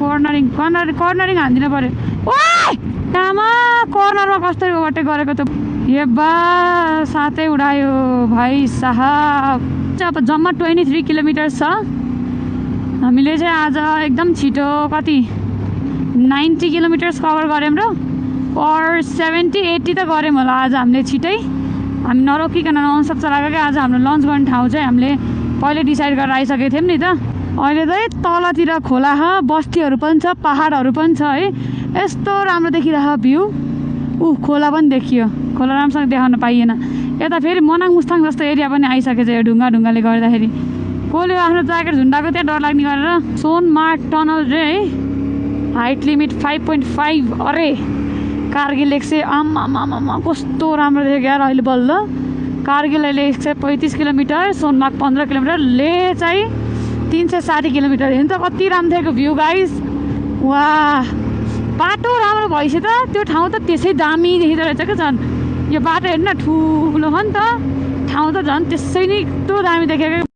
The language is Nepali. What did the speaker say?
कर्नरिङ हान्दिनु पर्यो। ओए आमा कर्नरमा कसरी ओभरटेक गरेको त ये बा साथै उडायो भाइ साहब। अब जम्मा 23 किलोमिटर छ। हामीले चाहिँ आज एकदम छिटो कति 90 किलोमिटर्स कभर गऱ्यौँ र और 70-80 त गऱ्यौँ होला आज हामीले छिटै। हामी नरोकिकन ननस्टप चलाएको क्या। आज हाम्रो लन्च गर्ने ठाउँ चाहिँ हामीले पहिले डिसाइड गरेर आइसकेको थियौँ नि त। अहिले चाहिँ तलतिर खोला बस्तीहरू पनि छ, पहाडहरू पनि छ है। यस्तो राम्रो देखिरहेको भ्यू। खोला पनि देखियो। खोला राम्रोसँग देखाउन पाइएन। यता फेरि मनाङ मुस्ताङ जस्तो एरिया पनि आइसकेको छ यो ढुङ्गाले गर्दाखेरि। कसले आफ्नो ज्याकेट झुन्डाएको त्यहाँ डर लाग्ने गरेर। सोनमार्ग टनल रे है, हाइट लिमिट 5.5। अरे कारगिल 100 आमा कस्तो राम्रो देखेको यार अहिले बल्ल। कारगिल अहिले 135 किलोमिटर, सोनमार्ग 15 किलोमिटर, ले चाहिँ 360 किलोमिटर। हेर्नु त कति राम्रो देखेको भ्यू गाइस। वाह बाटो राम्रो भएपछि त त्यो ठाउँ त त्यसै दामी देखिँदो रहेछ क्या झन्। यो बाटो हेर्नु न ठुलो हो नि त, ठाउँ त झन् त्यसै नै यस्तो दामी देखेको।